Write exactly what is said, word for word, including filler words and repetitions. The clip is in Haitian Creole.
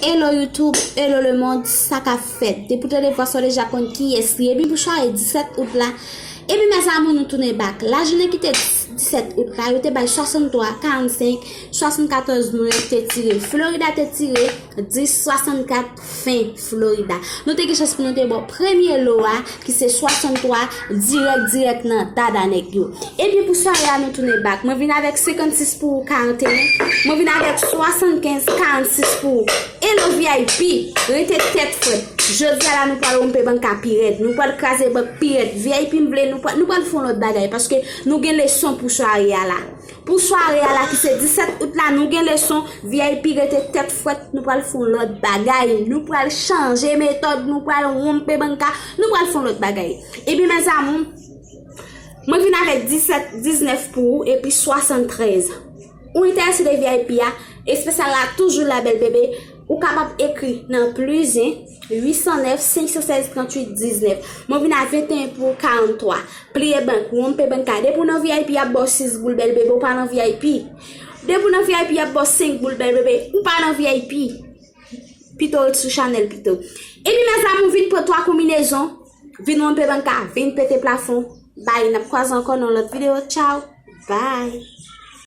Hello YouTube, hello le monde, sa k ap fèt? Depi w tande vwa sa w deja konn kiyès li. Epi pou sware disèt out la, epi mes amours, nou tounen back. Lajounen ki te disèt out la, yo te bay swasanntwa, karannsenk, swasannkatòz moun ki te tire. Florida te tire dis, swasannkat, fen Florida. Nou te gen chans pou nou te bò premye lo a, ki se swasanntwa, dirèk, dirèk nan dada nèg yo. Ebyen, pou sware a, nou tounen back. Mwen vin avèk senkannsis pou ou, karanteyen. Mwen vin avèk swasannkenz, karannsis pou ou. Hello V I P, rete tèt frèt. Jodi a la, nou pral wonpe bank la pi rèd. Nou pral kraze bank pi rèd. V I P m vle, nou pral, nou pral fè yon lòt bagay, paske nou gen leson pou sware a la. Pou sware a la ki se disèt out la, nou gen leson. V I P, rete tèt frèt, nou pral fè yon lòt bagay. Nou pral chanje metòd, nou pral wonpe bank la, nou pral fè yon lòt bagay. Epi mes amours, mwen vin avèk disèt, diznèf pou ou, epi swasanntrèz. Ou enterese de V I P a, espesyal la toujou la, bèl bebe. Ou kapab ekri nan plis en, uit san nèf, senk san sèz, tranntuit, diznèf. Mwen vin a venteyen pou karannntwa. Pliye bank, wonpe bank la. Depi w nan V I P, y ap ba w sis goul, bèl bebe, ou pa nan V I P. Depi w nan V I P, y ap ba w senk goul, bèl bebe, ou pa nan V I P. Pito ret sou chanèl pito. Epi mes amours, vin pran twa konbinezon, vin wonpe bank la, vin pete plafon. Bye, n ap kwaze ankò nan lòt videyo. Tchao, bye.